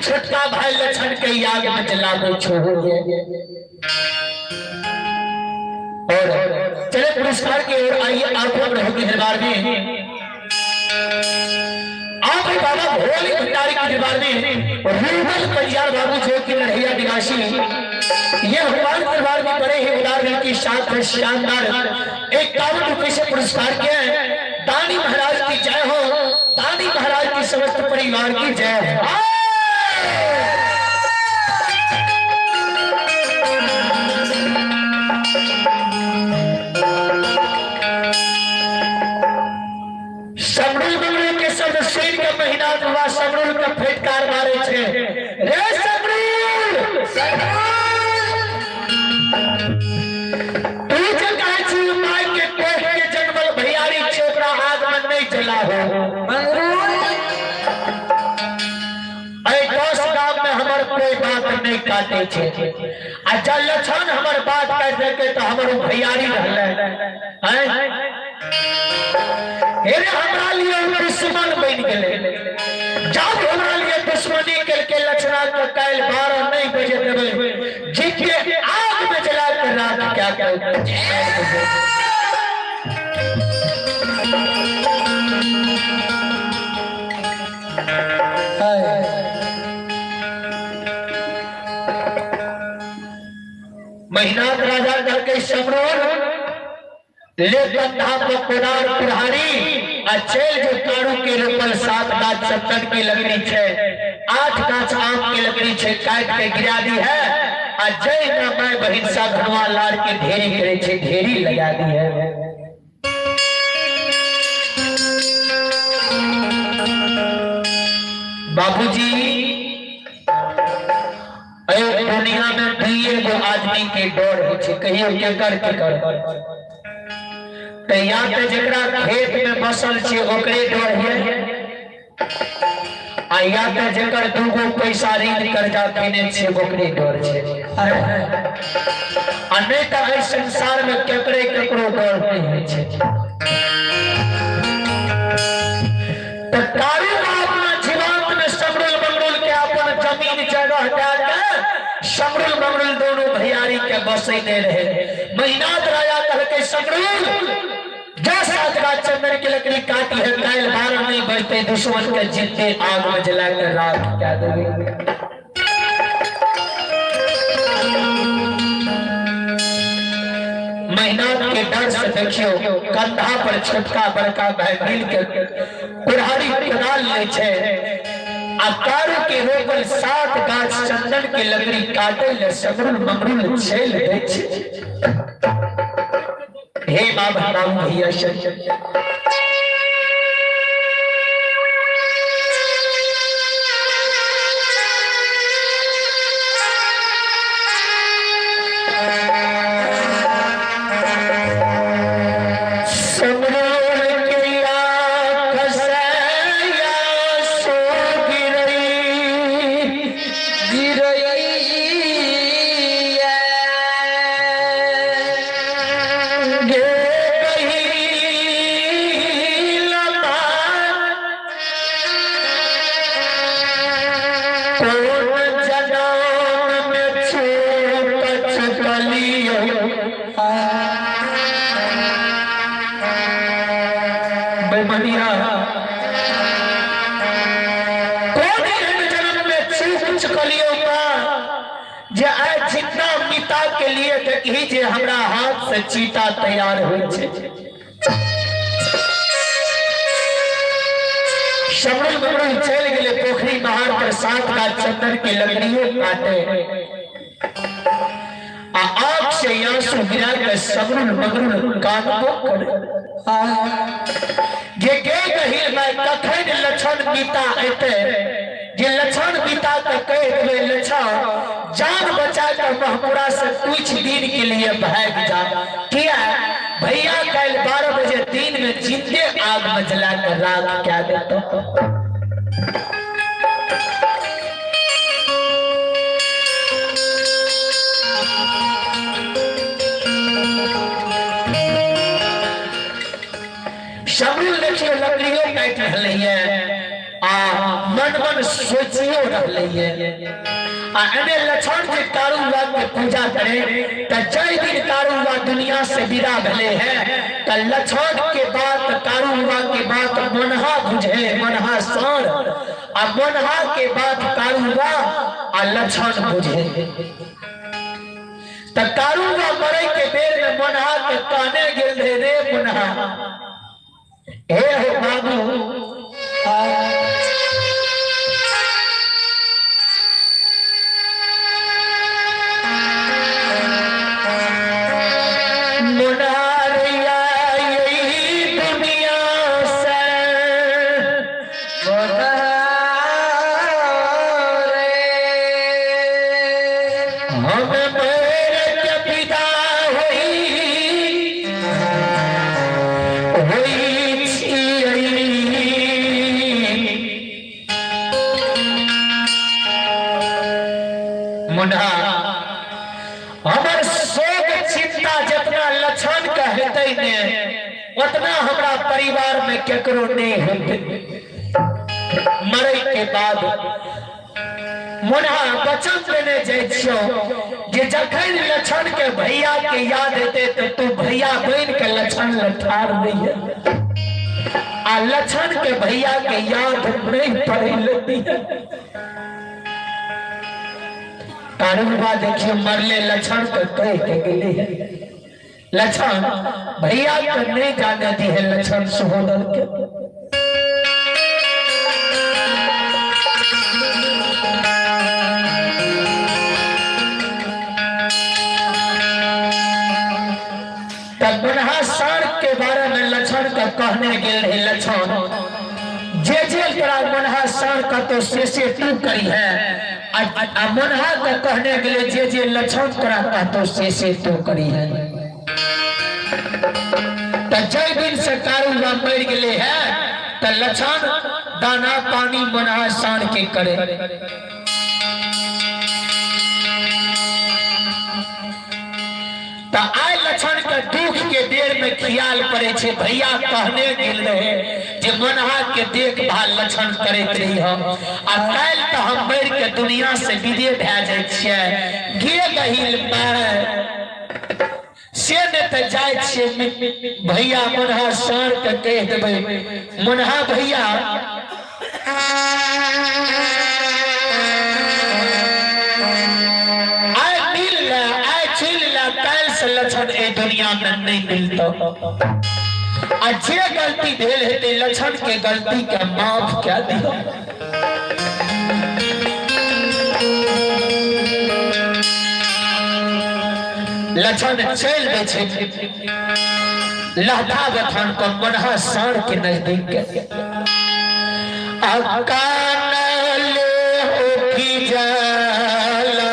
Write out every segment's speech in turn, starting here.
छोटका भाई लक्षण के याद में जलावे छो। और चले पुरस्कार की ओर आइए। आप प्रभु के दरबार में, आप बाबा भोले भंडारी के दरबार में रूबल परियार बाबू जो कि लड़ैया निवासी, ये भगवान दरबार में बड़े ही उदार दिल की साथ शानदार 51 रुपए से पुरस्कार किया है। दानी महाराज की जय हो, दानी महाराज की समस्त परिवार की जय हो। समरूल बमरूल के शब्द सुन के महीना दुआ समरूल के फटकार मारे छे। रे समरूल, तू जे कहै छी my के कोख के जन्मल भैयारी छे, ओकरा आग में नहीं जला हो। ऐ 10 गांव में हमर कोई बात नहीं काटे छे, आ जब लक्षण हमर बात काट देलकै तो हमर भैयारी रहलै। हेरे हमरा लिए दुश्मन बन गेलै। जब हमरा लिए दुश्मनी केलकै लक्षणा के काल्हि 12 नहीं बजे देबै, जीते आग में जला के रात क्या कर। महीनाथ राजा कहलकै समरोल ले कंधा पर कोदार कुल्हाड़ी आ चल जो कारू के रोपल 7 गाछ चंदन की लकड़ी छे, 8 गाछ आम की लकड़ी छे, काट के गिरा दी है। आ जय ना मैं बहिन सा घनवा लार के ढेरी करे छे, ढेरी लगा दी है। बाबूजी दुनिया में दुइये गो आदमी के डर होइ छे, कहियो केकर केकर। या तो जकरा खेत में बसल छे ओकरे डर है, आ या तो जकर दूगो पैसा ऋण कर्जा केने छे ओकरे डर छे। आ नहीं तो एहि संसार में केकरे केकरो डर नहीं होइ छे। तो कारू अपना जीवांत में समरूल बमरूल के अपन जमीन जगह दे के समरूल बमरूल दोनों भैयारी के बसैने रहे। महीनाथ राजा कहलकै समरूल जा 7 गाछ चंदन की लकड़ी काटी है, काल्हि 12 नहीं बजते दुश्मन के जिंदे आग में जला के राख क्या देवे। महीनाथ के डर से देखियो कंधा पर छोटका बड़का भाई मिल के कुल्हाड़ी कुदाल ले छे, आ कारू के रोपल 7 गाछ चंदन के लकड़ी काटे ले समरूल ममरूल छेल दै छे। हे बाबा बाबू भैया जे हमरा हाथ से चीता तैयार होइ छे। समरूल बमरूल चल गेले पोखरी महार पर 7 गाछ चंदन के लकड़ियों काटे, आ आंख से आंसू गिरा के समरूल बमरूल कानबो करे। जे के कहिल मैं कखन लक्षण बीता एते, जे लक्षण बीता के कह देबै लक्षण जान बचा कर महपुरा से कुछ दिन के लिए भाग जा। किया भैया कल 12 बजे दिन में जिंदे आग में जला कर रात क्या देता। समरूल देखियो लकड़ियों काटि रहलै है, आ मन मन मन सोचियो रहले ये आ एने लक्षण के कारू बाबा के पूजा करे त जय दिन कारू बाबा दुनिया से विदा भले है त लक्षण के बात कारू बाबा के बात मनहा बुझे मनहा सर आ मनहा के बात कारू बाबा आ लक्षण बुझे। त कारू बाबा मरे के बेर में मनहा के कहने गेल रे रे मनहा हे हो बाबू मुनारिया यही दुनिया से हम मेरे के पिता हुई हुई छियई। मुन्ना हमर शोक चिंता जितना लक्षण के हेतै ने उतना हमरा परिवार में केकरो नहीं होते। मरे के बाद मुन्ना वचन देने जाइ छियौ जे जखन लक्षण के भैया के याद हेतै त तू भैया बन के लक्षण लग ठाढ़ रहिए आ लक्षण के भैया के याद नहीं पड़े लेती। कारूबा देखिए मरले लक्षण के कह के गेले है लक्षण भैया के नहीं जाने दी है लक्षण सहोदर के। तब मनहा सार के बारे में लक्षण का कहने गेल रहे लक्षण जे जे तोरा मनहा सार का तो से से तू करी है आ मनहा का कहने गेले जे जे लक्षण तोरा का तो से से तू करी है। त जय दिन से कारू बा मर गेले है त लक्षण दाना पानी मनहा सार के करे। त आय लक्षण के दुख के देर में ख्याल पड़े छे भैया कहने गेल रहे जे मनहा के देखभाल लक्षण करैत रही हम आ काल्हि त हम मरि के दुनिया से विदे भए जाइ छियै गे गहिल मैं से ने त जाइ छियै भैया मनहा सार के कहि देबै मनहा भैया आय मिल ले आय चलि ले काल्हि से लक्षण एहि दुनिया में नहीं मिलतौ आ जे गलती भेल हेतै लक्षण के गलती के माफ कए दियौ। लक्षण चलि दै छै लहदा बथान पर मनहा सार के नजदीक के अकानले उठी जाला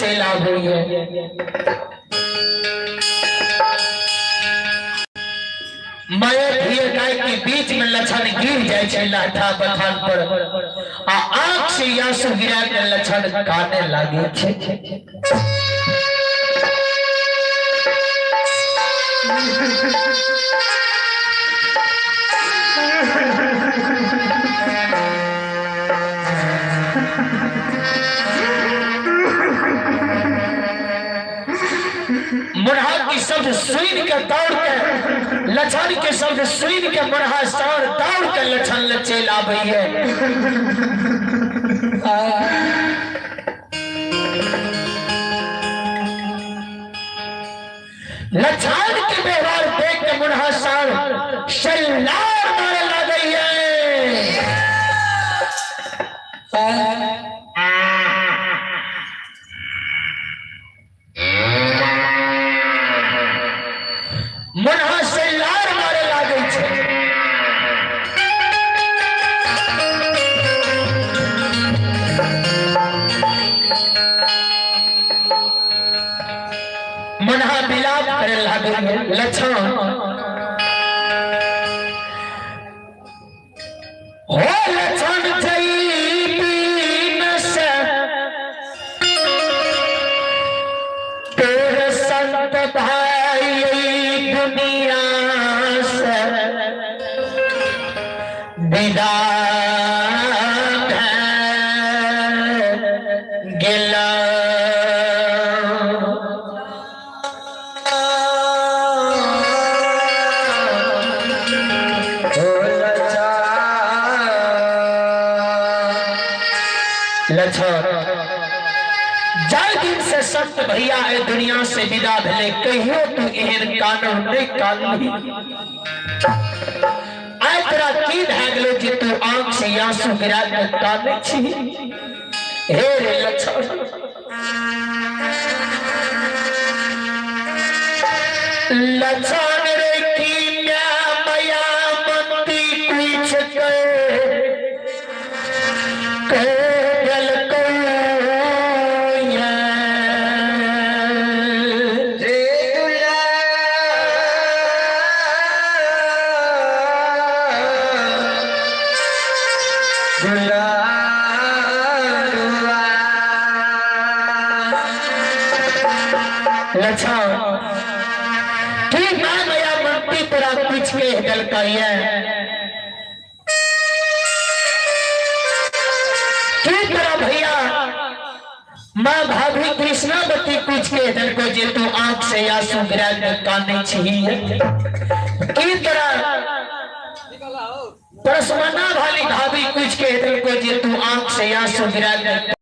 चलि आबैए। माय धिये गाय के बीच में लछन गिर जाय छै लाठा बथान पर आ आंख से आंसू गिरा के लछन काने लागे छै। मुरहा के शब्द सुन के दौड़ के लछन के शब्द सुन के मुरहा सर दौड़ के लछन ले चलि आबैए। लछन के व्यवहार देख के मुरहा सर सल्लार मारे लागैए। मुनहा सल्लार मारे लागै छै। मुनहा विलाप करे लागै लछन हो लछन जईबीन से तेरे संत भाई दुनिया से विदा गेला। लछन जाय दिन से संत भैया ए दुनिया से विदा भेले कहियो तू एहन कानून नहीं कानली। आइ तोरा की भए गेलो जे तू आंख से आंसू गिरा के कानै छी? हे रे लछन लछन रे की म्या मया मंती कुछ कह लछन की मां मया मंती तोरा कुछ कह देलकैया? की तोरा भैया मां भाभी कृष्णावती कुछ कह देलको जे तू आंख से आंसू गिरा के कानै छी? की तोरा परसमना भाली भाभी कुछ कह देलको जे तू आंख से आंसू गिरा के